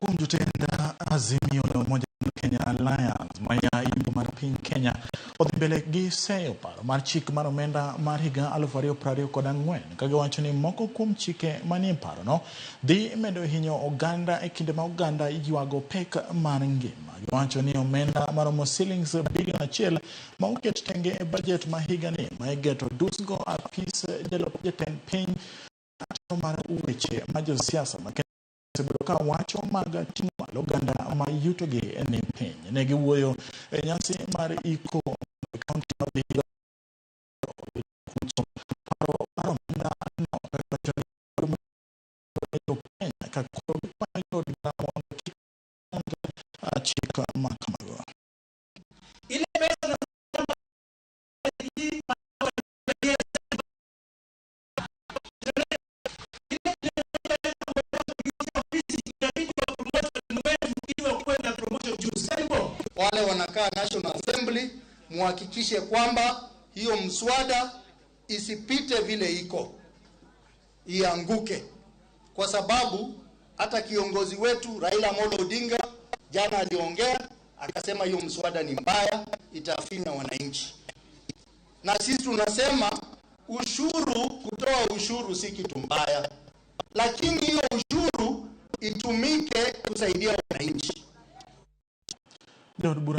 Kuom jotend Azimio la Umoja Kenya Alliance maya imbo mar piny Kenya odhi mbele gi seyo paro mar chik mar omenda mar higa 2024 ka giwacho ni moko kuom chike manie parono dhi medo hinyo oganda e kinde ma oganda ywago pek mar ngima. Giwacho ni omenda maromo silings bilion 1 ma oket tenge e bajet ma higani ma igeto dusgo apis jalup jatend piny mar weche ma josiasa ma osebedo ka wacho mag ting'o malo oganda ma yutogi ni piny. Ne giwuoyo e nyasi mar iko e kaunti ma Vihiga paro mar omenda no wacho ni jo Kenya ka koro gikwayo jood bura mondo kik chik ma kamago. Ile pesa Wale wanakaa National Assembly muhakikishe kwamba hiyo mswada isipite vile iko, ianguke, kwa sababu hata kiongozi wetu Raila Amolo Odinga jana aliongea akasema hiyo mswada ni mbaya, itafinya wananchi. Na sisi tunasema ushuru, kutoa ushuru si kitu mbaya, lakini hiyo ushuru itumike kusaidia wananchi. Jood bura